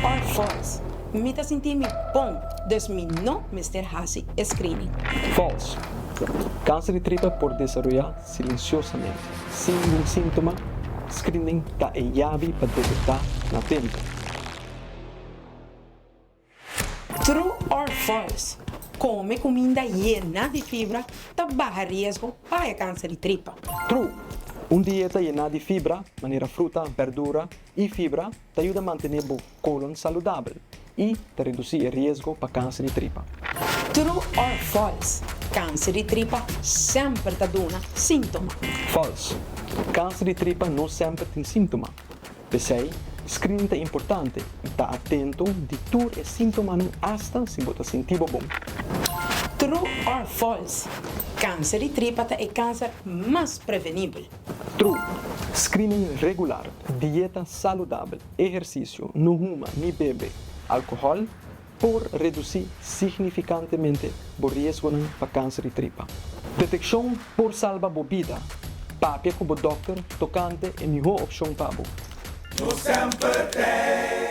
or false? Mi ta sinti mi bon, dus mi no mester hasi e screening. False. Kanser di tripa por desaroyá silensiosamente, sin ningun síntoma. Screening ta e yabi pa detektá na tempu. True or false? Kome kuminda yená di fibra ta baha riesgo pa e kanser di tripa. True. Un dieta yená di fibra, manera fruta, berdura i fibra, ta yuda mantené bo kolon saludabel i ta redusí e riesgo pa kanser di tripa. True or false? Kanser di tripa semper ta duna síntoma. False. Kanser di tripa no semper tin síntoma. P'esei, screening ta importante i ta atento di tur e síntomanan asta si bo ta sinti bo bon. True or false? Kanser di tripa ta e kanser mas prevenibel. True. Screening regular, dieta saludabel, ehersisio, no huma ni bebe alkohòl por redusí signifikantemente bo riesgonan pa kanser di tripa. Detekshon por salba bo bida. Papia ku bo dòkter tokante e mihó opshon pa bo. Nos semper tei.